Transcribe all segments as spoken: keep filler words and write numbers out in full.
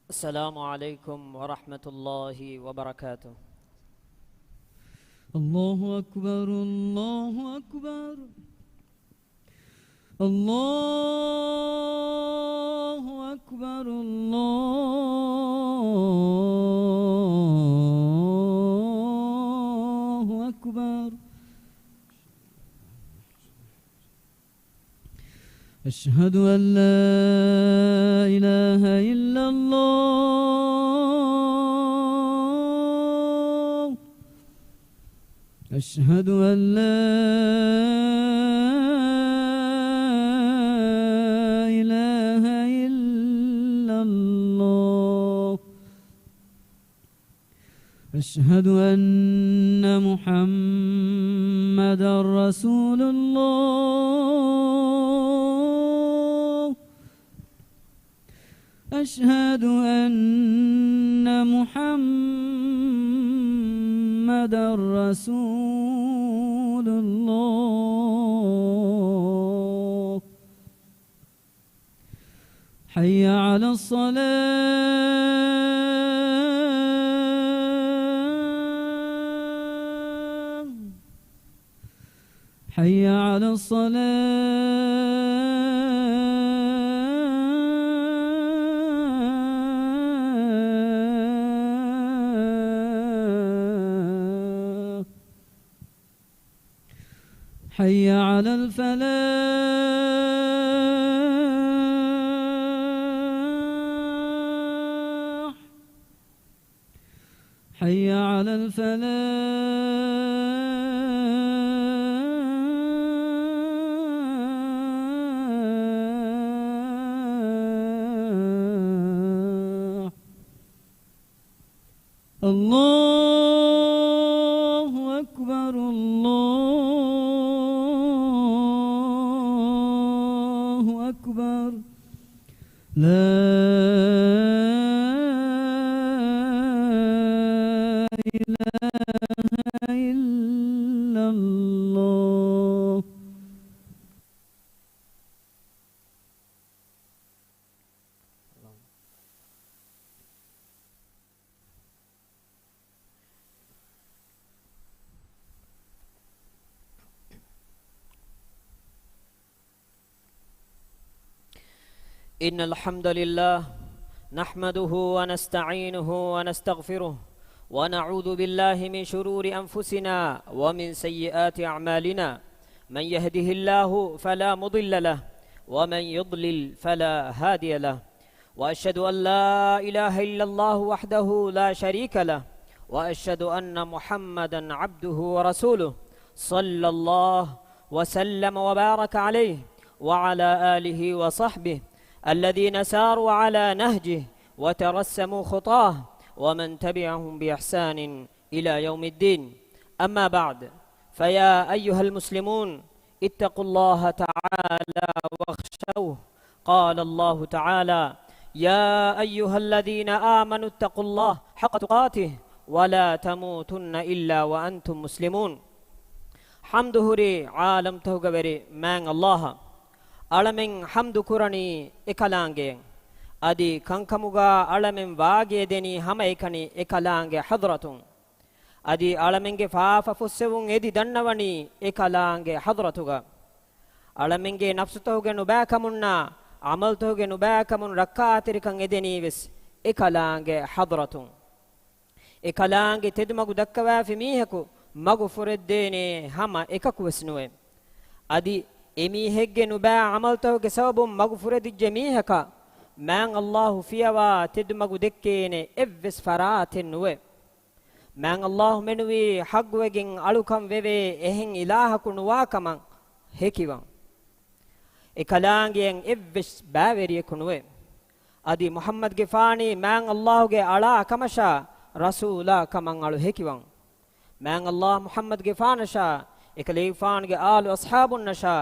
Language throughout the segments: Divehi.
السلام عليكم ورحمة الله وبركاته. الله أكبر، الله أكبر. الله أكبر، الله أكبر. أشهد أن لا إله إلا الله. أشهد أن لا إله إلا الله. أشهد أن محمدا رسول الله. أشهد أن محمدا رسول الله. حي على الصلاة. حي على الصلاة. حي على الفلاح. حي على الفلاح. الله أكبر، الله أكبر. لا إله إلا الله. إن الحمد لله نحمده ونستعينه ونستغفره، ونعوذ بالله من شرور أنفسنا ومن سيئات أعمالنا. من يهده الله فلا مضل له، ومن يضلل فلا هادي له. وأشهد أن لا إله إلا الله وحده لا شريك له، وأشهد أن محمدا عبده ورسوله، صلى الله وسلم وبارك عليه وعلى آله وصحبه الذين ساروا على نهجه وترسموا خطاه ومن تبعهم بإحسان إلى يوم الدين. أما بعد، فيا أيها المسلمون، اتقوا الله تعالى واخشوه. قال الله تعالى: يا أيها الذين آمنوا اتقوا الله حق تقاته ولا تموتن إلا وأنتم مسلمون. ޙަމްދު ހުރީ ޢާލަމްތަކުގެ ވެރި މާތް ﷲއަށް. އަޅަމެން ޙަމްދު ކުރަނީ އެކަލާނގެއަށް. އަދި ކަންކަމުގަ އަޅަމެން ވާގިއެދެނީ ހަމައެކަނި އެކަލާނގެ ޙަޟްރަތުން. އަދި އަޅަމެންގެ ފާފަ ފުއްސެވުން އެދި ދަންނަވަނީ އެކަލާނގެ ޙަޟްރަތުގަ. އަޅަމެންގެ ނަފްސުތަކުގެ ނުބައިކަމުންނާ، ޢަމަލުތަކުގެ ނުބައިކަމުން ރައްކާތެރިކަން އެދެނީވެސް އެކަލާނގެ ޙަޟްރަތުން. އެކަލާނގެ ތެދުމަގު ދައްކަވާފި މީހަކު މަގު ފުރެއްދޭނޭ ހަމަ އެކަކުވެސް ނުވޭ. އަދި އެމީހެއްގެ ނުބައި ޢަމަލުތަކުގެ ސަބަބުން މަގު ފުރެދިއްޖެ މީހަކަށް މާތް ﷲ ފިޔަވާ ތެދުމަގު ދެއްކޭނެ އެއްވެސް ފަރާތެއް ނުވޭ. މާތް ﷲ މެނުވީ ޙައްޤުވެގެން އަޅުކަން ވެވޭ އެހެން އިލާހަކު ނުވާކަމަށް ހެކިވަން. އެކަލާނގެއަށް އެއްވެސް ބައިވެރިޔަކު ނުވޭ. އަދި މުޙައްމަދުގެފާނީ މާތް ﷲގެ އަޅާ ކަމަށާ ރަސޫލާ ކަމަށް އަޅު ހެކިވަން. މާތް ﷲ މުޙައްމަދުގެފާނަށާ އެކަލޭގެފާނުގެ އާލު އަޞްޙާބުންނަށާ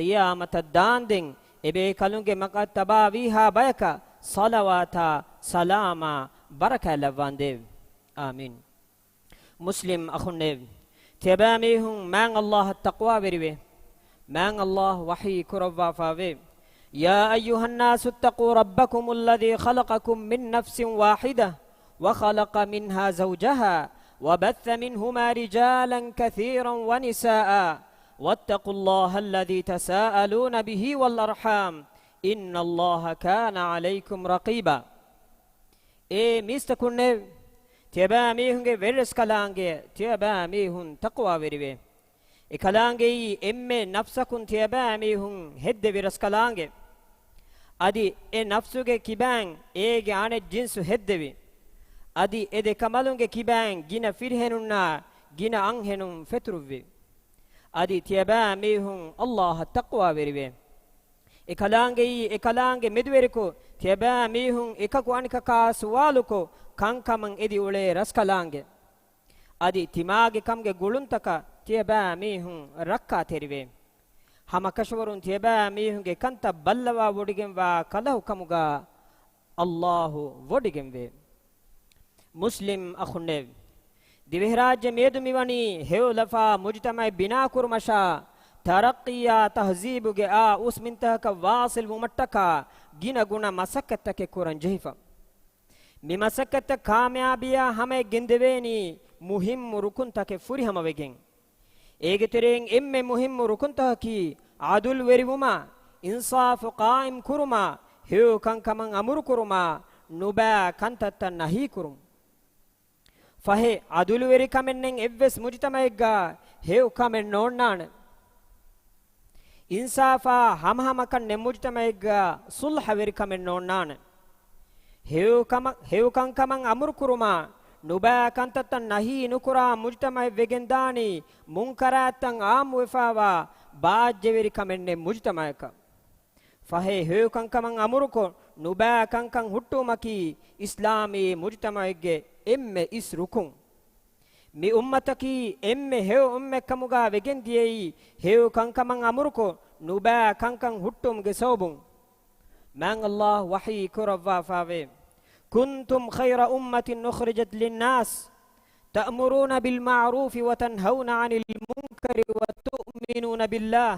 ޤިޔާމަތަށް ދާންދެން އެބޭކަލުންގެ މަގަށް ތަބާވީހާ ބަޔަކަށް ޞަލަވާތާ ސަލާމާ ބަރަކާތް ލައްވާނދޭވެ. އާމީން. މުސްލިމް އަޚުންނޭވެ! ތިޔަބައިމީހުން މާތް ﷲއަށް ތަޤްވާވެރިވޭ. މާތް ﷲ ވަޙީ ކުރައްވާފައިވޭ. يا أيها الناس اتقوا ربكم الذي خلقكم من نفس واحدة وخلق منها زوجها وبث منهما رجالا كثيرا ونساء واتقوا الله الذي تساءلون به والأرحام إن الله كان عليكم رقيبا. އޭ މީސްތަކުންނޭވެ! ތިޔަބައިމީހުންގެ ވެރިރަސްކަލާނގެ ތިޔަބައިމީހުން ތަޤްވާވެރިވޭ. އެކަލާނގެއީ އެންމެ ނަފްސަކުން ތިޔަބައިމީހުން ހެއްދެވި ރަސްކަލާނގެ. އަދި އެ ނަފްސުގެ ކިބައިން އޭގެ އަނެއް ޖިންސު ހެއްދެވި. އަދި އެ ދެ ކަނބަލުންގެ ކިބައިން ގިނަ ފިރިހެނުންނާ ގިނަ އަންހެނުން ފެތުރުއްވި. އަދި ތިޔަބައިމީހުން ﷲ އަށް ތަޤްވާވެރިވޭ. އެކަލާނގެއީ އެކަލާނގެ މެދުވެރިކޮށް، ތިޔަބައިމީހުން އެކަކު އަނެކަކާ ސުވާލުކޮށް، ކަންކަމަށް އެދި އުޅޭ ރަސްކަލާނގެ. އަދި ތިމާގެ ކަމުގެ ގުޅުންތަކަށް ތިޔަބައިމީހުން ރައްކާތެރިވޭ. ހަމަކަށަވަރުން ތިޔަބައިމީހުންގެ ކަންތައް ބައްލަވާ ވޮޑިގެންވާ ކަލަހު ކަމުގަ ﷲ ވޮޑިގެންވޭ. މުސްލިމް އަޚުންނޭވެ! ދިވެހިރާއްޖެ މިއަދު މިވަނީ ހެޔޮލަފާ މުޖުތަމަޢެއް ބިނާކުރުމަށާ، ތަރައްޤީއާ ތަހްޒީބުގެ އާ އުސް މިންތަކަކަށް ވާޞިލްވުމަށްޓަކާ ގިނަގުނަ މަސައްކަތްތަކެއް ކުރަން ޖެހިފަ. މި މަސައްކަތްތައް ކާމިޔާބީއާ ހަމަޔަށް ގެންދެވޭނީ މުހިއްމު ރުކުންތަކެއް ފުރިހަމަވެގެން. އޭގެ ތެރެއިން އެންމެ މުހިއްމު ރުކުންތަކަކީ ޢަދުލުވެރިވުމާ، އިންސާފު ޤާއިމް ކުރުމާ، ހެޔޮ ކަންކަމަށް އަމުރުކުރުމާ، ނުބައި ކަންތައްތައް ނަހީކުރުން. ފަހެ، ޢަދުލުވެރިކަމެއް ނެތް އެއްވެސް މުޖުތަމަޢެއްގަ ހެޔޮ ކަމެއް ނޯންނާނެ. އިންސާފާ ހަމަހަމަކަން ނެތް މުޖުތަމަޢެއްގަ ޞުލްޙަވެރިކަމެއް ނޯންނާނެ. ހެޔޮ ކަމަށް، ހެޔޮ ކަންކަމަށް އަމުރުކުރުމާ، ނުބައި ކަންތައްތައް ނަހީ ނުކުރާ މުޖުތަމަޢެއް ވެގެންދާނީ، މުންކަރާތްތައް ޢާއްމުވެފައިވާ ބާއްޖަވެރިކަމެއް ނެތް މުޖުތަމަޢަކަށް. ފަހެ، ހެޔޮ ކަންކަމަށް އަމުރުކޮށް، ނުބައި ކަންކަން ހުއްޓުވުމަކީ އިސްލާމީ މުޖުތަމަޢެއްގެ އެންމެ އިސް ރުކުން. މި އުއްމަތަކީ އެންމެ ހެޔޮ އުއްމަތްކަމުގަ ވެގެންދިޔައީ، ހެޔޮ ކަންކަމަށް އަމުރުކޮށް، ނުބައި ކަންކަން ހުއްޓުވުމުގެ ސަބަބުން. މާތް ﷲ ވަޙީ ކުރައްވާފައިވޭ، كنتم خير أمة أخرجت للناس تأمرون بالمعروف وتنهون عن المنكر وتؤمنون بالله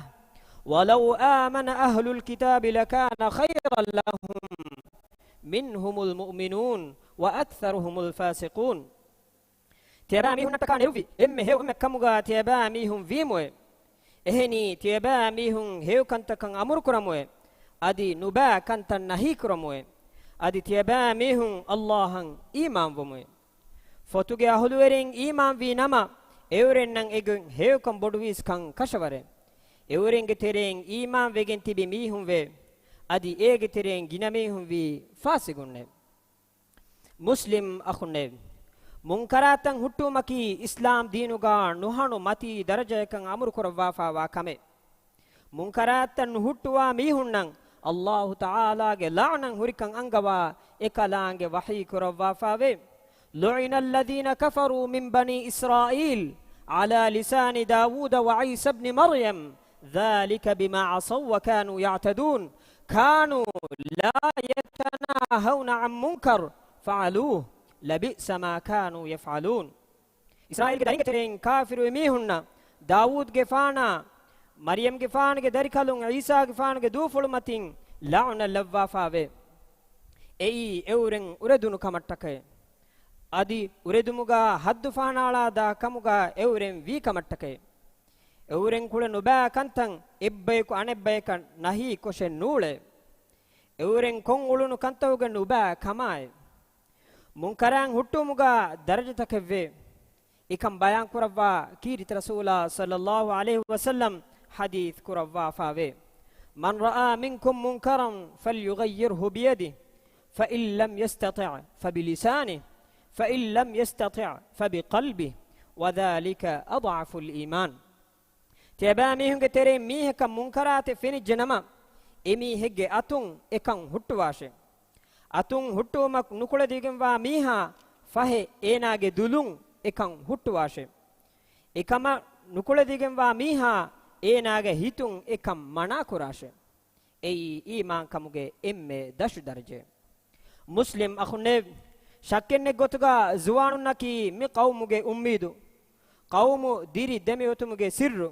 ولو آمن أهل الكتاب لكان خيرا لهم منهم المؤمنون وأكثرهم الفاسقون. ތިޔަބައިމީހުންނަށްޓަކާ ނެރުއްވި އެންމެ ހެޔޮ އުއްމަތްކަމުގަ ތިޔަބައިމީހުން ވީމުއެ. އެހެނީ، ތިޔަބައިމީހުން ހެޔޮ ކަންތަކަށް އަމުރުކުރަމުއެ، އަދި ނުބައި ކަންތައް ނަހީކުރަމުއެ، އަދި ތިޔަބައިމީހުން ﷲ އަށް އީމާންވުމުއެ. ފޮތުގެ އަހުލުވެރިން އީމާންވީ ނަމަ، އެއުރެންނަށް އެގޮތް ހެޔޮކަން ބޮޑުވީސްކަން ކަށަވަރެއް. އެއުރެންގެ ތެރެއިން އީމާންވެގެން ތިބި މީހުންވެ، އަދި އޭގެ ތެރެއިން ގިނަ މީހުންވީ ފާސިގުންނެ. މުސްލިމް އަޚުންނޭވެ! މުންކަރާތްތައް ހުއްޓުވުމަކީ އިސްލާމް ދީނުގަ ނުހަނު މަތީ ދަރަޖަޔަކަށް އަމުރުކުރައްވާފައިވާ ކަމެއް. މުންކަރާތްތައް ނުހުއްޓުވާ މީހުންނަށް ﷲ ތަޢާލާގެ ލަޢުނަތް ހުރިކަން އަންގަވާ އެކަލާނގެ ވަޙީ ކުރައްވާފައިވޭ، لعن الذين كفروا من بني إسرائيل على لسان داود وعيسى ابن مريم ذلك بما عصوا وكانوا يعتدون كانوا لا يتناهون عن منكر فعلوه لبئس ما كانوا يفعلون. އިސްރާއީލްގެ ދަރިންގެ ތެރެއިން ކާފިރުވި މީހުންނަށް، ދާވޫދުގެފާނާ، މަރްޔަމްގެފާނުގެ ދަރިކަލުން ޢީސާގެފާނުގެ ދޫފުޅުމަތިން ލަޢުނަތް ލައްވާފައިވޭ. އެއީ އެއުރެން އުރެދުނު ކަމަށްޓަކައި. އަދި އުރެދުމުގަ ހައްދު ފަހަނާޅާ ދާ ކަމުގަ އެއުރެން ވީ ކަމަށްޓަކައި. އެއުރެން ކުޅެ ނުބައި ކަންތައް އެއްބަޔަކު އަނެއްބަޔަކަށް ނަހީ ކޮށެއް ނޫޅޭ. އެއުރެން ކޮށް އުޅުނު ކަންތަކުގެ ނުބައި ކަމާއި. މުންކަރާތް ހުއްޓުވުމުގަ ދަރަޖަތަކެއްވޭ. އެކަން ބަޔާން ކުރައްވާ ކީރިތި ރަސޫލާ ޞައްލައްލާހު ޢަލައިހި ވަސައްލަމް ޙަދީޘް ކުރައްވާފައިވޭ، من رأى منكم منكرا فليغيره بيده، فإن لم يستطع فبلسانه، فإن لم يستطع فبقلبه، وذلك أضعف الإيمان. ތިޔަބައިމީހުންގެ ތެރެއިން މީހަކަށް މުންކަރާތެއް ފެނިއްޖެ ނަމަ، އެމީހެއްގެ އަތުން އެކަން ހުއްޓުވާށޭ. އަތުން ހުއްޓުވުމަށް ނުކުޅެދިގެންވާ މީހާ ފަހެ އޭނާގެ ދުލުން އެކަން ހުއްޓުވާށޭ. އެކަމަށް ނުކުޅެދިގެންވާ މީހާ އޭނާގެ ހިތުން އެކަން މަނާކުރާށޭ. އެއީ އީމާންކަމުގެ އެންމެ ދަށު ދަރަޖައެއް. މުސްލިމް އަޚުންނޭވެ! ޝައްކެއްނެތް ގޮތުގަ ޒުވާނުންނަކީ މި ޤައުމުގެ އުއްމީދު. ޤައުމު ދިރި ދެމިއޮތުމުގެ ސިއްރު.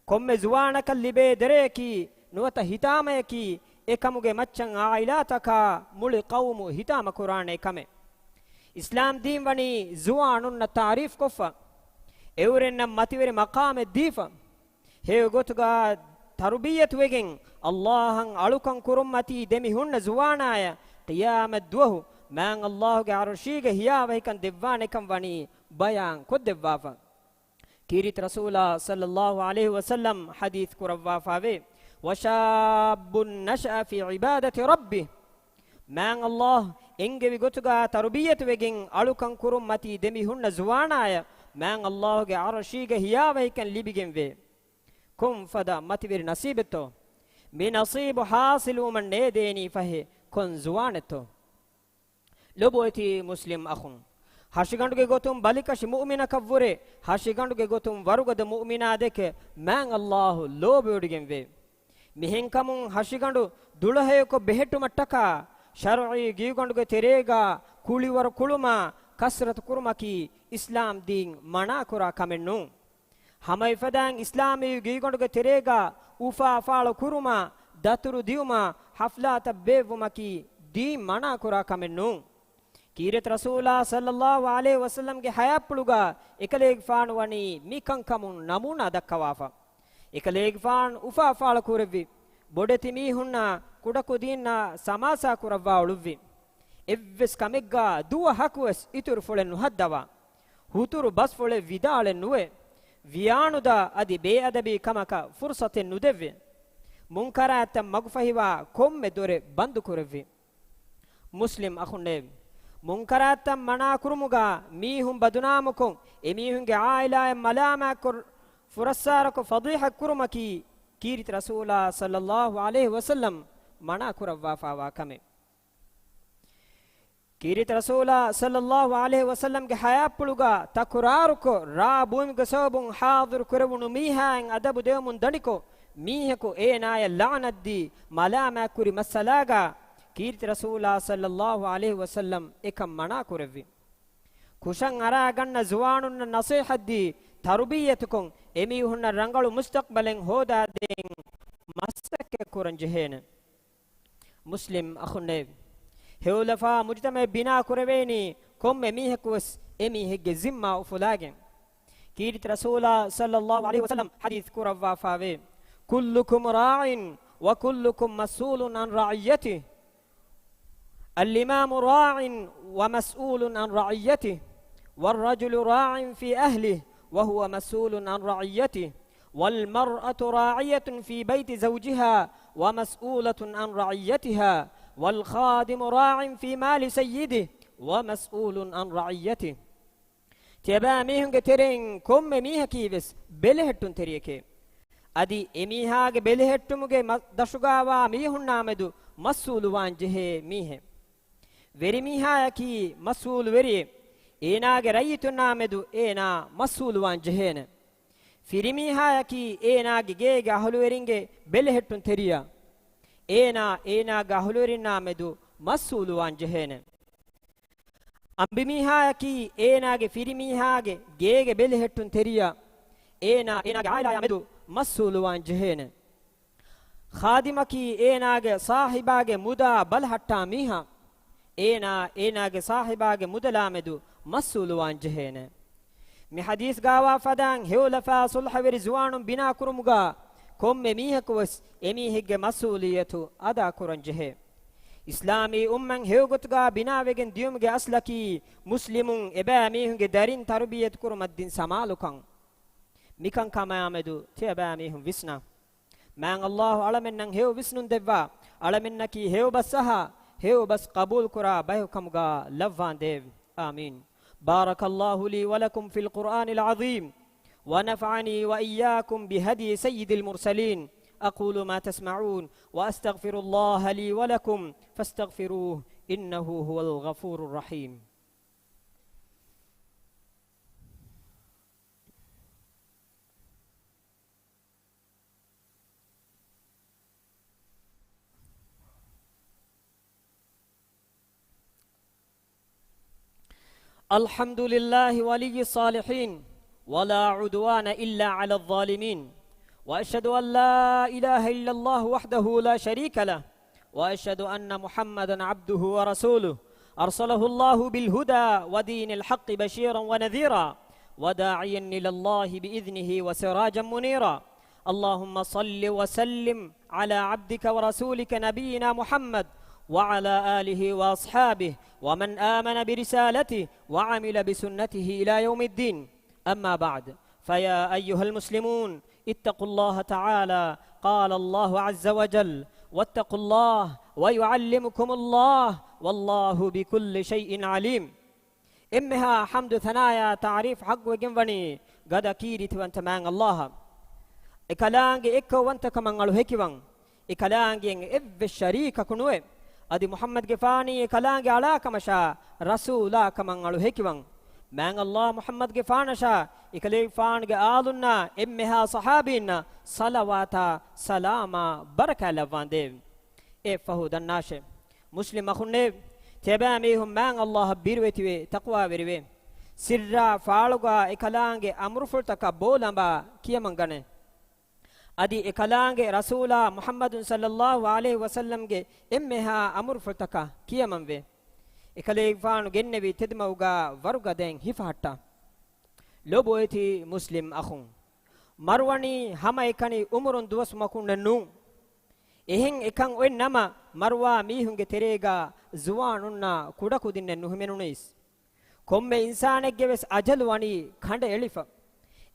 ކޮންމެ ޒުވާނަކަށް ލިބޭ ދެރަޔަކީ ނުވަތަ ހިތާމަޔަކީ އެކަމުގެ މައްޗަށް އާއިލާތަކާ މުޅި ޤައުމު ހިތާމަކުރާނެ ކަމެއް. އިސްލާމް ދީން ވަނީ ޒުވާނުންނަށް ތާރީފްކޮށްފަ، އެއުރެންނަށް މަތިވެރި މަޤާމެއް ދީފަ، ހެޔޮ ގޮތުގަ ތަރުބިއްޔަތުވެގެން، އައްލާހަށް އަޅުކަން ކުރުންމަތީ ދެމިހުންނަ ޒުވާނާޔަށް ޤިޔާމަތް ދުވަހު މާތް އައްލާހުގެ ޢަރުޝީގެ ހިޔާވަހިކަން ދެއްވާނެކަން ވަނީ ބަޔާން ކޮށްދެއްވާފަ. ކީރިތި ރަސޫލާ ޞައްލައްލާހު ޢަލައިހި ވަސައްލަމް ޙަދީޘް ކުރައްވާފާވޭ، وشاب نشأ في عبادة ربه. މާތް އައްލާހް އެންގެވި ގޮތުގަ ތަރުބިއްޔަތުވެގެން އަޅުކަން ކުރުން މަތީ ދެމިހުންނަ ޒުވާނާޔަށް މާތް އައްލާހުގެ ޢަރުޝީގެ ހިޔާވަހިކަން ލިބިގެންވޭ. ކޮންފަދަ މަތިވެރި ނަސީބެއްތޯ؟ މި ނަސީބު ޙާޞިލުވުމަށް ނޭދޭނީ ފަހެ ކޮން ޒުވާނެއްތޯ؟ ލޮބުވެތި މުސްލިމް އަޚުން، ހަށިގަނޑުގެ ގޮތުން ބަލިކަށި މުއުމިނަކަށްވުރެ، ހަށިގަނޑުގެ ގޮތުން ވަރުގަދަ މުއުމިނާ ދެކެ މާތް އައްލާހު ލޯބިވޮޑިގެންވޭ. މިހެންކަމުން ހަށިގަނޑު ދުޅަހެޔޮކޮށް ބެހެއްޓުމަށްޓަކާ، ޝަރުޢީ ގިޔުގަނޑުގެ ތެރޭގާ ކުޅިވަރު ކުޅުމާ ކަސްރަތު ކުރުމަކީ އިސްލާމް ދީން މަނާކުރާ ކަމެއް ނޫން. ހަމައެފަދައިން އިސްލާމީ ގިޔުގަނޑުގެ ތެރޭގާ އުފާ ފާޅު ކުރުމާ، ދަތުރު ދިއުމާ، ޙަފްލާތައް ބޭއްވުމަކީ ދީން މަނާކުރާ ކަމެއް ނޫން. ކީރިތި ރަސޫލާ ޞައްލައްލާހު ޢަލައިހި ވަސައްލަމްގެ ޙަޔާތްޕުޅުގާ އެކަލޭގެފާނު ވަނީ މި ކަންކަމުން ނަމޫނާ ދައްކަވާފަ. އެކަލޭގެފާނު އުފާ ފާޅު ކުރެއްވި، ބޮޑެތި މީހުންނާ ކުޑަކުދީންނާ ސަމާސާ ކުރައްވާ އުޅުއްވި. އެއްވެސް ކަމެއްގާ ދުވަހަކުވެސް އިތުރުފުޅެއް ނުހައްދަވާ. ހުތުރު ބަސްފުޅެއް ވިދާޅެއް ނުވެ. ވިޔާނުދާ އަދި ބޭއަދަބީ ކަމަކަށް ފުރުޞަތެއް ނުދެއްވި. މުންކަރާތްތައް މަގުފަހިވާ ކޮންމެ ދޮރެއް ބަންދުކުރެއްވި. މުސްލިމް އަޚުންނޭ، މުންކަރާތްތައް މަނާކުރުމުގާ މީހުން ބަދުނާމުކޮށް، އެމީހުންގެ ޢާއިލާއެއް މަލާމާތްކޮށް، ފުރައްސާރަކޮށް، ފަޟީޙަތްކުރުމަކީ ކީރިތި ރަސޫލާ ޞައްލައްލާހު ޢަލައިހި ވަސައްލަމް މަނާކުރައްވާފާވާ ކަމެއް. ކީރިތި ރަސޫލާ ޞައްލައްލާހު ޢަލައިހި ވަސައްލަމްގެ ޙަޔާތްޕުޅުގާ ތަކުރާރުކޮށް، ރާ ބުއިމުގެ ސަބަބުން ޙާޟިރު ކުރެވުނު މީހާއަށް އަދަބު ދެވެމުން ދަނިކޮށް، މީހަކު އޭނާޔަށް ލަޢުނަތްދީ، މަލާމާތްކުރި މައްސަލާގާ، ކީރިތި ރަސޫލާ ޞައްލައްލާހު ޢަލައިހި ވަސައްލަމް އެކަން މަނާކުރެއްވި. ކުށަށް އަރާގަންނަ ޒުވާނުންނަށް ނަޞޭޙަތްދީ، ތަރުބިއްޔަތުކޮށް، އެމީހުންނަށް ރަނގަޅު މުސްތަޤްބަލެއް ހޯދާދޭން މަސައްކަތް ކުރަން ޖެހޭނެ. މުސްލިމް އަޚުންނޭ، ހެޔޮލަފާ މުޖުތަމަޢެއް ބިނާ ކުރެވޭނީ ކޮންމެ މީހަކުވެސް އެމީހެއްގެ ޒިންމާ އުފުލާގެން. ކީރިތި ރަސޫލާ ޞައްލައްލާހު ޢަލައިހި ވަސައްލަމް ޙަދީޘް ކުރައްވާފާވޭ، كلكم راع وكلكم مسؤول عن رعيته. الإمام راع ومسؤول عن رعيته، والرجل راع في أهله وهو مسؤول عن رعيته، والمرأة راعية في بيت زوجها ومسؤولة عن رعيتها، والخادم راع في مال سيده ومسؤول عن رعيته. ތިޔަބައިމީހުންގެ ތެރެއިން ކޮންމެ މީހަކީވެސް ބެލެހެއްޓުންތެރިއެކޭ. އަދި އެމީހާގެ ބެލެހެއްޓުމުގެ މަ-، ދަށުގާވާ މީހުންނާމެދު މަސްއޫލުވާން ޖެހޭ މީހެއް. ވެރިމީހާޔަކީ މަސްއޫލުވެރިއެއް. އޭނާގެ ރައްޔިތުންނާމެދު އޭނާ މަސްއޫލުވާން ޖެހޭނެ. ފިރިމީހާޔަކީ އޭނާގެ ގޭގެ އަހުލުވެރިންގެ ބެލެހެއްޓުންތެރިޔާ. އޭނާ އޭނާގެ އަހުލުވެރިންނާމެދު މަސްއޫލުވާން ޖެހޭނެ. އަނބިމީހާޔަކީ އޭނާގެ ފިރިމީހާގެ ގޭގެ ބެލެހެއްޓުން ތެރިޔާ. އޭނާ އޭނާގެ ޢާއިލާޔާ މެދު މަސްއޫލުވާން ޖެހޭނެ. ޚާދިމަކީ އޭނާގެ ޞާޙިބާގެ މުދާ ބަލަހައްޓާ މީހާ. އޭނާ އޭނާގެ ޞާޙިބާގެ މުދަލާ މެދު މަސްއޫލުވާން ޖެހޭނެ. މި ޙަދީޘްގާވާ ފަދައިން ހެޔޮލަފާ ޞުލްޙަވެރި ޒުވާނުން ބިނާކުރުމުގާ ކޮންމެ މީހަކުވެސް އެމީހެއްގެ މަސްއޫލިއްޔަތު އަދާކުރަން ޖެހޭ. އިސްލާމީ އުއްމަތް ހެޔޮގޮތުގާ ބިނާވެގެން ދިޔުމުގެ އަސްލަކީ މުސްލިމުން އެބައިމީހުންގެ ދަރިން ތަރުބިއްޔަތުކުރުމަށް ދިން ސަމާލުކަން. މިކަންކަމާމެދު ތިޔަބައިމީހުން ވިސްނާ. މާތް އައްލާހު އަޅަމެންނަށް ހެޔޮ ވިސްނުން ދެއްވާ، އަޅަމެންނަކީ ހެޔޮ ބަސް އަހާ، ހެޔޮ ބަސް ޤަބޫލުކުރާ ބަޔަކު ކަމުގާ ލައްވާނދޭވި. آمين. بارك الله لي ولكم في القرآن العظيم، ونفعني وإياكم بهدي سيد المرسلين. أقول ما تسمعون، وأستغفر الله لي ولكم، فاستغفروه، إنه هو الغفور الرحيم. الحمد لله ولي الصالحين، ولا عدوان إلا على الظالمين، وأشهد أن لا إله إلا الله وحده لا شريك له، وأشهد أن محمدا عبده ورسوله، أرسله الله بالهدى ودين الحق بشيرا ونذيرا، وداعيا إلى الله بإذنه وسراجا منيرا. اللهم صل وسلم على عبدك ورسولك نبينا محمد وعلى آله وأصحابه ومن آمن برسالته وعمل بسنته إلى يوم الدين. أما بعد، فيا أيها المسلمون، اتقوا الله تعالى، قال الله عز وجل: واتقوا الله ويعلمكم الله والله بكل شيء عليم. އެންމެހާ ޙަމްދު ޘަނާޔާ ތަޢުރީފް ޙައްޤުވެގެންވަނީ ގަދަ ކީރިތިވަންތަ މާތް ﷲ އަށް. އެކަލާނގެ އެއްކައުވަންތަކަމަށް އަޅު ހެކިވަން. އެކަލާނގެއަށް އެއްވެސް ޝަރީކަކު ނުވެ. އަދި މުޙައްމަދުގެފާނީ އެކަލާނގެ އަޅާކަމަށާ، ރަސޫލާކަމަށް އަޅު ހެކިވަން. މާތް ﷲ މުޙައްމަދުގެފާނަށާ، އެކަލޭގެފާނުގެ އާލުންނާ، އެންމެހާ ޞަޙާބީންނަށް ޞަލަވާތާ ސަލާމާ ބަރަކާތް ލައްވާނދޭވެ. އެއަށްފަހު ދަންނާށޭ، މުސްލިމް އަޚުންނޭވެ! ތިޔަބައިމީހުން މާތް ﷲ އަށް ބިރުވެތިވެ ތަޤްވާވެރިވެ، ސިއްރާ ފާޅުގާ އެކަލާނގެ އަމުރުފުޅުތަކަށް ބޯލަނބާ ކިޔަމަންގަނޭ. އަދި އެކަލާނގެ ރަސޫލާ މުޙައްމަދު ޞައްލައްލާހު ޢަލައިހި ވަސައްލަމްގެ އެންމެހާ އަމުރުފުޅުތަކަށް ކިޔަމަންވެ. އެކަލޭގެފާނު ގެންނެވި ތެދުމަގުގާ ވަރުގަދައިން ހިފަހައްޓާ. ލޮބުވެތި މުސްލިމް އަޚުން! މަރުވަނީ ހަމައެކަނި އުމުރުން ދުވަސްވުމަކުންނެއް ނޫން. އެހެން އެކަން އޮތްނަމަ، މަރުވާ މީހުންގެ ތެރޭގާ ޒުވާނުންނާ ކުޑަކުދިންނެއް ނުހިމެނުނީސް. ކޮންމެ އިންސާނެއްގެވެސް އަޖަލު ވަނީ ކަނޑައެޅިފަ.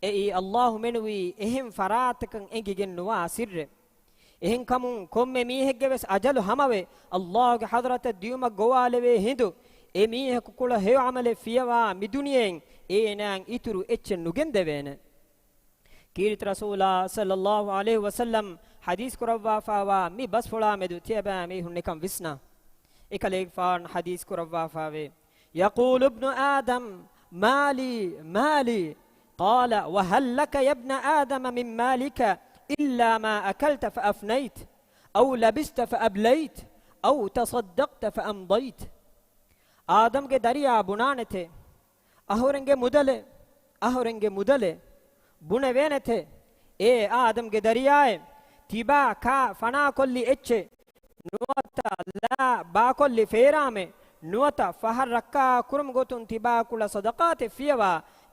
އެއީ ﷲ މެނުވީ އެހެން ފަރާތަކަށް އެނގިގެން ނުވާ ސިއްރެއް. އެހެންކަމުން ކޮންމެ މީހެއްގެވެސް އަޖަލު ހަމަވެ، ﷲ ގެ ޙަޟްރަތަށް ދިޔުމަށް ގޮވާލެވޭ ހިނދު، އެ މީހަކު ކުޅަ ހެޔޮ ޢަމަލެއް ފިޔަވާ މި ދުނިޔެއިން އޭނާއަށް އިތުރު އެއްޗެއް ނުގެންދެވޭނެ. ކީރިތި ރަސޫލާ ޞައްލައްލާހު ޢަލައިހި ވަސައްލަމް ޙަދީޘް ކުރައްވާފާވާ މި ބަސްފުޅާމެދު ތިޔަބައިމީހުން ނިކަން ވިސްނާ. އެކަލޭގެފާނު ޙަދީޘް ކުރައްވާފާވޭ، يقول ابن آدم: ما لي، ما لي؟ قال: وهل لك يا ابن آدم من مالك إلا ما أكلت فأفنيت، أو لبست فأبليت، أو تصدقت فأمضيت؟ އާދަމްގެ ދަރިޔާ ބުނާނެތޭ. އަހުރެންގެ މުދަލެއް، އަހުރެންގެ މުދަލެއް ބުނެވޭނެތޭ. އޭ އާދަމްގެ ދަރިޔާއޭ، ތިބާ ކާ ފަނާކޮށްލި އެއްޗެއް، ނުވަތަ ލާ ބާކޮށްލި ފޭރާމެއް، ނުވަތަ ފަހަށް ރައްކާ ކުރުމުގެ ގޮތުން ތިބާ ކުޅަ ޞަދަޤާތެއް ފިޔަވާ،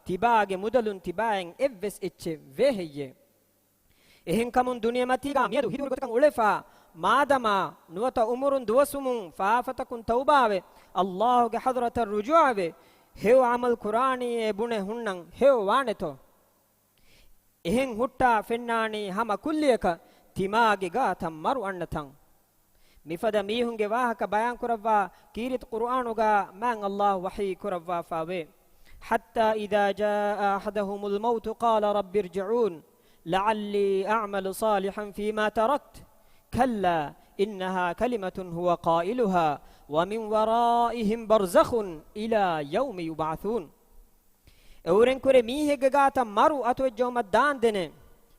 ތިބާގެ މުދަލުން ތިބާއަށް އެއްވެސް އެއްޗެއް ވޭހެއްޔޭ؟ އެހެންކަމުން ދުނިޔެމަތީގާ މިއަދު ހިތުހުރި ގޮތަކަށް އުޅެފާ، މާދަމާ ނުވަތަ އުމުރުން ދުވަސްވުމުން ފާފަތަކުން ތައުބާވެ، ﷲ ގެ ޙަޟްރަތަށް ރުޖޫޢަވެ، ހެޔޮ ޢަމަލު ކުރާނީއޭ ބުނެ ހުންނަން ހެޔޮ ވާނެތޯ؟ އެހެން ހުއްޓާ ފެންނާނީ ހަމަ ކުއްލިއަކަށް ތިމާގެ ގާތަށް މަރު އަންނަ ތަން. މިފަދަ މީހުންގެ ވާހަކަ ބަޔާންކުރައްވާ ކީރިތި ޤުރުއާނުގާ މާތް ﷲ ވަޙީ ކުރައްވާފާވޭ، حتى إذا جاء أحدهم الموت قال رب ارجعون لعلي أعمل صالحا فيما تركت كلا إنها كلمة هو قائلها ومن ورائهم برزخ إلى يوم يبعثون. އެއުރެންކުރެ މީހެއްގެ ގާތަށް މަރު އަތުވެއްޖައުމަށް ދާންދެނެ.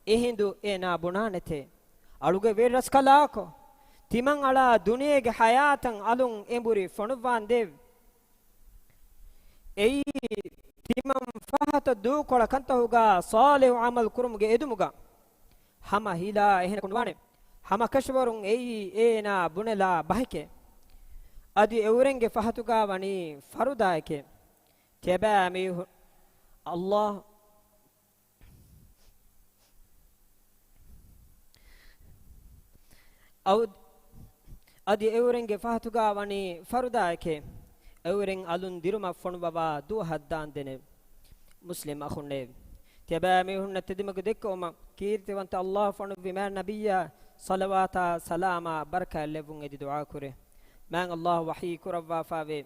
އެހިނދު އޭނާ ބުނާނެތޭ، އަޅުގެ ވެރިރަސްކަލާކޮ، ތިމަން އަޅާ ދުނިޔޭގެ ޙަޔާތަށް އަލުން އެނބުރި ފޮނުއްވާންދޭވެ. އެއީ ތިމަން ފަހަތަށް ދޫކޮޅަށް ކަންތަހުގާ ޞާލިޙު ޢަމަލު ކުރުމުގެ އެދުމުގަ. ހަމަ ހިލާ އެހެނަކު ނުވާނެ. ހަމަކަށަވަރުން އެއީ އޭނާ ބުނެލާ ބަހެކޭ. އަދި އެއުރެންގެ ފަހަތުގާ ވަނީ ފަރުދާއެކޭ. ތިޔަބައިމީހުން ﷲ އައު-، އަދި އެއުރެންގެ ފަހަތުގާ ވަނީ ފަރުދާއެކޭ. އެއުރެން އަލުން ދިރުމަށް ފޮނުއްވަވާ ދުވަހަށް ދާންދެނެ. މުސްލިމް އަޚުންނޭވެ! ތިޔަބައިމީހުންނަށް ތެދުމަގު ދެއްކެވުމަށް ކީރިތިވަންތަ ﷲ ފޮނުއްވި މާތް ނަބިއްޔާ ޞަލަވާތާ ސަލާމާ ބަރަކާތް ލެއްވުން އެދި ދުޢާކުރޭ. މާތް ﷲ ވަޙީ ކުރައްވާފާވޭ،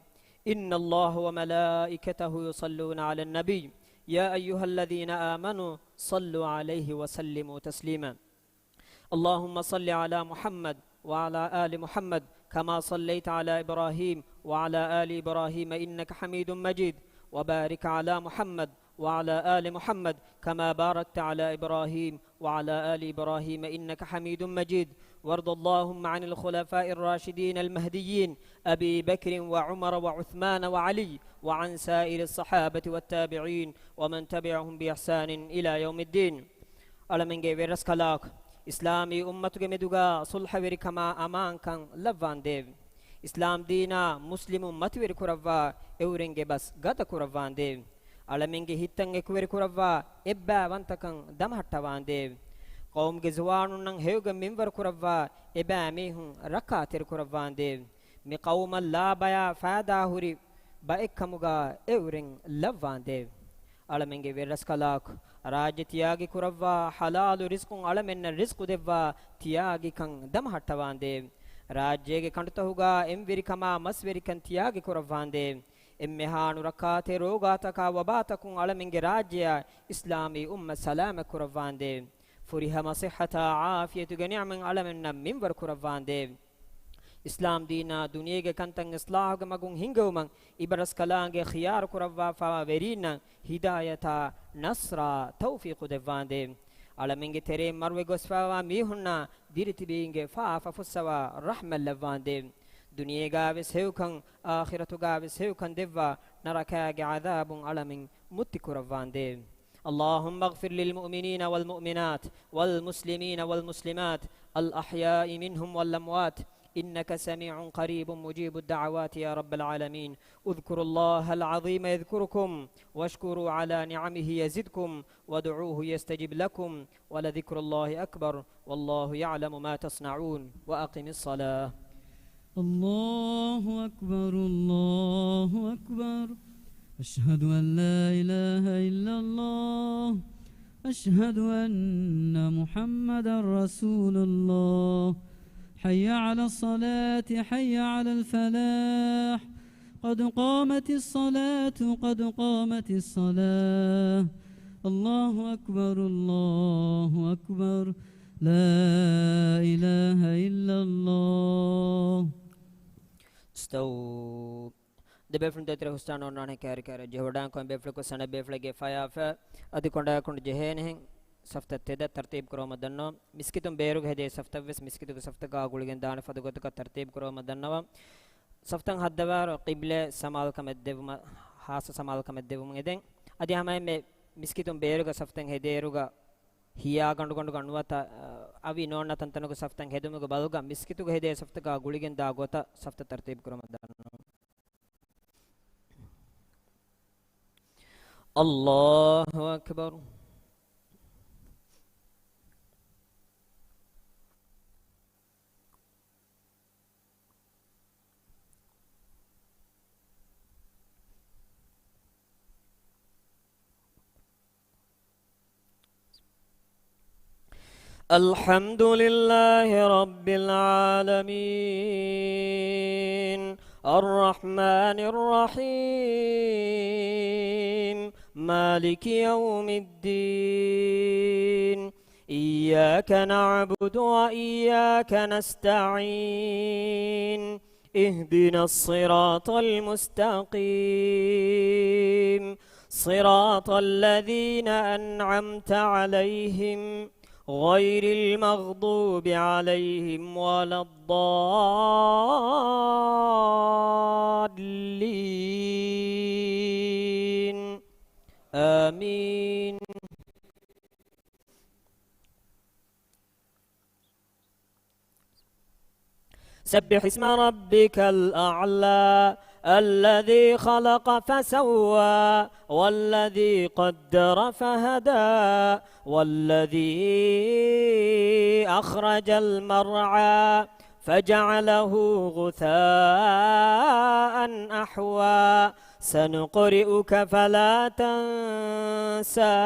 إن الله وملائكته يصلون على النبي يا أيها الذين آمنوا صلوا عليه وسلموا تسليما. اللهم صل على محمد وعلى آل محمد كما صليت على إبراهيم وعلى آل إبراهيم إنك حميد مجيد، وبارك على محمد وعلى آل محمد كما باركت على إبراهيم وعلى آل إبراهيم إنك حميد مجيد، وارض اللهم عن الخلفاء الراشدين المهديين أبي بكر وعمر وعثمان وعلي وعن سائر الصحابة والتابعين ومن تبعهم بإحسان إلى يوم الدين. އަޅަމެންގެ ވެރިރަސްކަލާކޮ، އިސްލާމީ އުއްމަތުގެ މެދުގާ ޞުލްޙަވެރިކަމާ އަމާންކަން ލައްވާނދޭވެ! އިސްލާމް ދީނާ މުސްލިމުން މަތިވެރިކުރައްވާ، އެއުރެންގެ ބަސް ގަދަކުރައްވާނދޭވެ! އަޅަމެންގެ ހިތްތައް އެކުވެރިކުރައްވާ، އެއްބައިވަންތަކަން ދަމަހައްޓަވާނދޭވެ! ޤައުމުގެ ޒުވާނުންނަށް ހެޔޮގަން މިންވަރުކުރައްވާ، އެބައިމީހުން ރައްކާތެރިކުރައްވާނދޭވެ! މި ޤައުމަށް ލާބަޔާ ފައިދާހުރި ބައެއްކަމުގާ އެއުރެން ލައްވާނދޭވެ! އަޅަމެންގެ ވެރިރަސްކަލާކު، ރާއްޖެ ތިޔާގި ކުރައްވާ، ޙަލާލު ރިޒްޤުން އަޅަމެންނަށް ރިޒްޤު ދެއްވާ، ތިޔާގިކަން ދަމަހައްޓަވާނދޭވެ! ރާއްޖޭގެ ކަނޑުތަހުގާ އެންވެރިކަމާ މަސްވެރިކަން ތިޔާގި ކުރައްވާނދޭވެ! އެންމެހާ ނުރައްކާތެރި ރޯގާތަކާ ވަބާތަކުން އަޅަމެންގެ ރާއްޖެއާ އިސްލާމީ އުއްމަތް ސަލާމަތް ކުރައްވާނދޭވެ! ފުރިހަމަ ޞިއްޙަތާ ޢާފިޔަތުގެ ނިޢުމަތް އަޅަމެންނަށް މިންވަރު ކުރައްވާނދޭވެ! އިސްލާމް ދީނާ ދުނިޔޭގެ ކަންތައް އިޞްލާޙުގެ މަގުން ހިންގެވުމަށް އިބަރަސްކަލާނގެ ޚިޔާރު ކުރައްވާފައިވާ ވެރީންނަށް ހިދާޔަތާ ނަޞްރާ ތައުފީޤު ދެއްވާނދޭވެ! އަޅަމެންގެ ތެރެއިން މަރުވެ ގޮސްފައިވާ މީހުންނާ ދިރިތިބީންގެ ފާފަ ފުއްސަވާ ރަޙްމަތް ލައްވާނދޭވެ! ދުނިޔޭގާވެސް ހެޔޮކަން، އާޚިރަތުގާވެސް ހެޔޮކަން ދެއްވާ، ނަރަކާގެ ޢަޛާބުން އަޅަމެން މުއްތި ކުރައްވާނދޭވެ! اللهم اغفر للمؤمنين والمؤمنات والمسلمين والمسلمات الأحياء منهم والأموات إنك سميع قريب مجيب الدعوات يا رب العالمين. اذكروا الله العظيم يذكركم واشكروا على نعمه يزدكم وادعوه يستجب لكم ولذكر الله أكبر والله يعلم ما تصنعون. وأقم الصلاة. الله أكبر، الله أكبر. أشهد أن لا إله إلا الله. أشهد أن محمدا رسول الله. حي على الصلاة، حي على الفلاح. قد قامت الصلاة، قد قامت الصلاة. الله أكبر، الله أكبر. لا إله إلا الله. استووا. ދެބޭފުޅުން ދޭތެރޭ ހުސްޓާން އޮންނާނެ ކާރި ކާރި ޖެހިވަޑާން ކޮން ބޭފުޅަކު ސަނަ ބޭފުޅެއްގެ ފަޔާފަ އަދި ކޮނޑާކުނޑު ޖެހޭނެހެން ސަފްތައް ތެދަށް ތަރްތީބު ކުރަވަމަށް ދަންނަވަން. މިސްކިތުން ބޭރުގަ ހެދޭ ސަފްތައްވެސް މިސްކިތުގެ ސަފްތަކާ ގުޅިގެން ދާނެ ފަދަ ގޮތަކަށް ތަރްތީބު ކުރަވަމަށް ދަންނަވަން. ސަފްތައް ހައްދަވާއިރު ޤިބްލައަށް ސަމާލުކަމެއް ދެއްވުމަށް، ހާއްސަ ސަމާލުކަމެއް ދެއްވުމުން އެދެން. އަދި ހަމައެންމެ މިސްކިތުން ބޭރުގަ ސަފްތައް ހެދޭއިރުގަ ހިޔާ ގަނޑުގަނޑުގަ ނުވަތަ، އަވި ނޯންނަ ތަންތަނުގެ ސަފްތައް ހެދުމުގެ ބަލުގަ މިސްކިތުގަ ހެދޭ ސަފްތަކާ ގުޅިގެން ދާ ގޮތަށް ސަފްތައް ތަރްތީބު ކުރަމަށް ދާން. الله أكبر. الحمد لله رب العالمين، الرحمن الرحيم، مالك يوم الدين، إياك نعبد وإياك نستعين، اهدنا الصراط المستقيم، صراط الذين أنعمت عليهم، غير المغضوب عليهم ولا الضالين. آمين. سبح اسم ربك الأعلى، الذي خلق فسوى، والذي قدر فهدى، والذي أخرج المرعى، فجعله غثاء أحوى. سنقرئك فلا تنسى،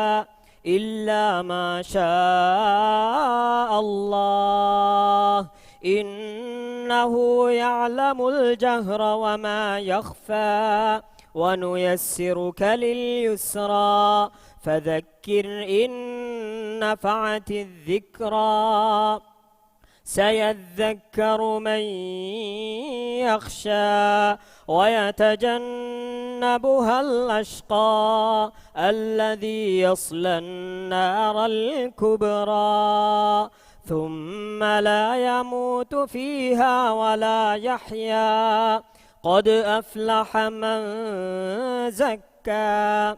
إلا ما شاء الله، إنه يعلم الجهر وما يخفى، ونيسرك لليسرى، فذكر إن نفعت الذكرى، سيذكر من يخشى، ويتجنبها الأشقى، الذي يصلى النار الكبرى، ثم لا يموت فيها ولا يحيا، قد أفلح من زكى.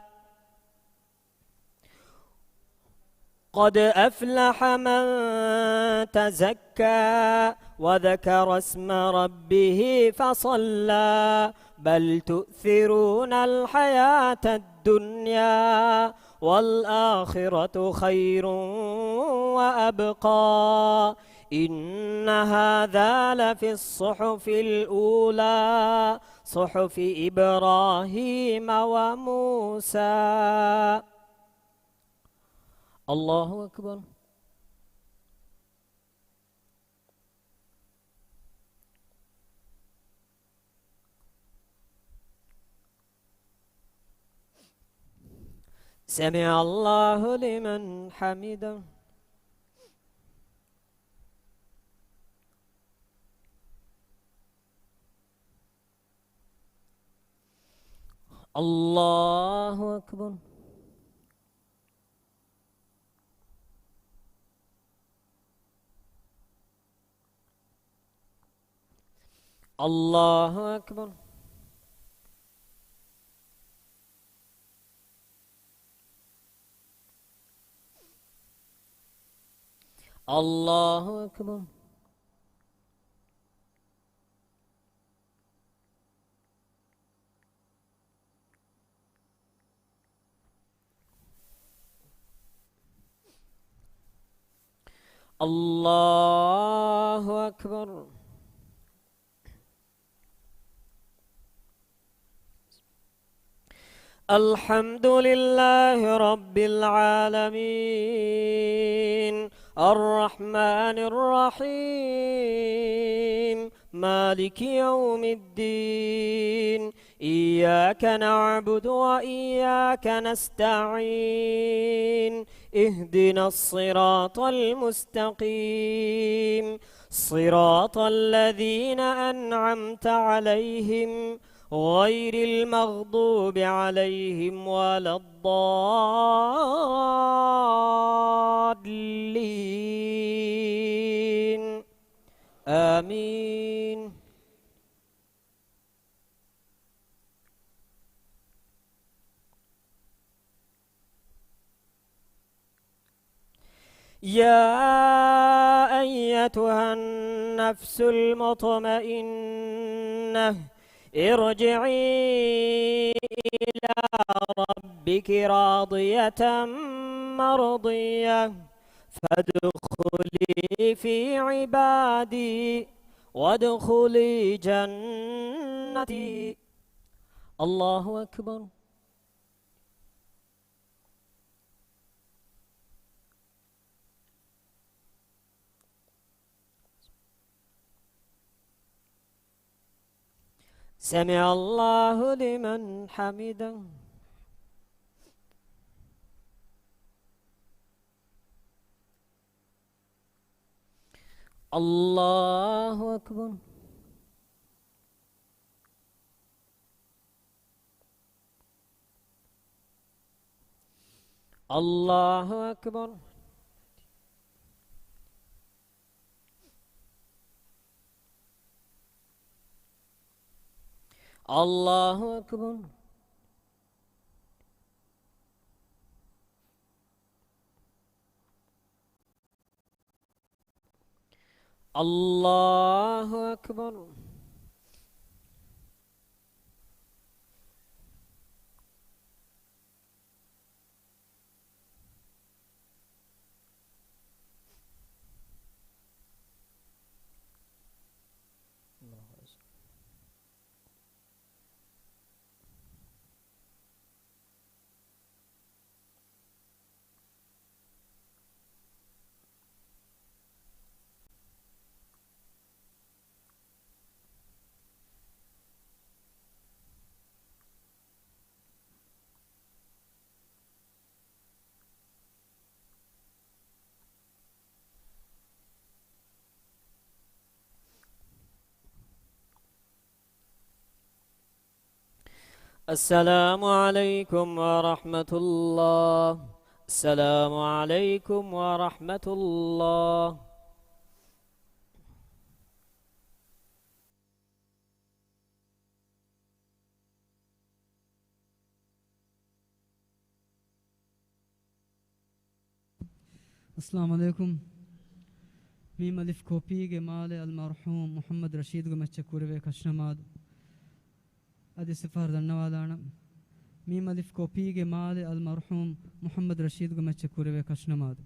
قد أفلح من تزكى وذكر اسم ربه فصلى. بل تؤثرون الحياة الدنيا والآخرة خير وأبقى. إن هذا لفي الصحف الأولى صحف إبراهيم وموسى. الله أكبر. سمع الله لمن حمده. الله أكبر. الله أكبر. الله أكبر. الله أكبر. الحمد لله رب العالمين. الرحمن الرحيم. مالك يوم الدين. إياك نعبد وإياك نستعين. اهدنا الصراط المستقيم. صراط الذين أنعمت عليهم غير المغضوب عليهم ولا الضالين. آمين. يا أيتها النفس المطمئنة، ارجعي إلى ربك راضية مرضية، فادخلي في عبادي وادخلي جنتي. الله أكبر. سمع الله لمن حمده. الله أكبر. الله أكبر. الله أكبر. الله أكبر. السلام عليكم ورحمة الله. السلام عليكم ورحمة الله. އައްސަލާމު ޢަލައިކުމް. މީމް އަލިފް ކޮޕީގެ މާލެ އަލްމަރްޙޫމް މުޙައްމަދު ރަޝީދުގެ މައްޗަށް ކުރެވޭ ކަށިނަމާދު. އަދި ސިފާރު ދަންނަވާލާނަން. މީމް އަލިފް ކޮޕީގެ މާލެ އަލްމަރްޙޫމް މުޙައްމަދު ރަޝީދުގެ މައްޗަށް ކުރެވޭ ކަށިނަމާދު.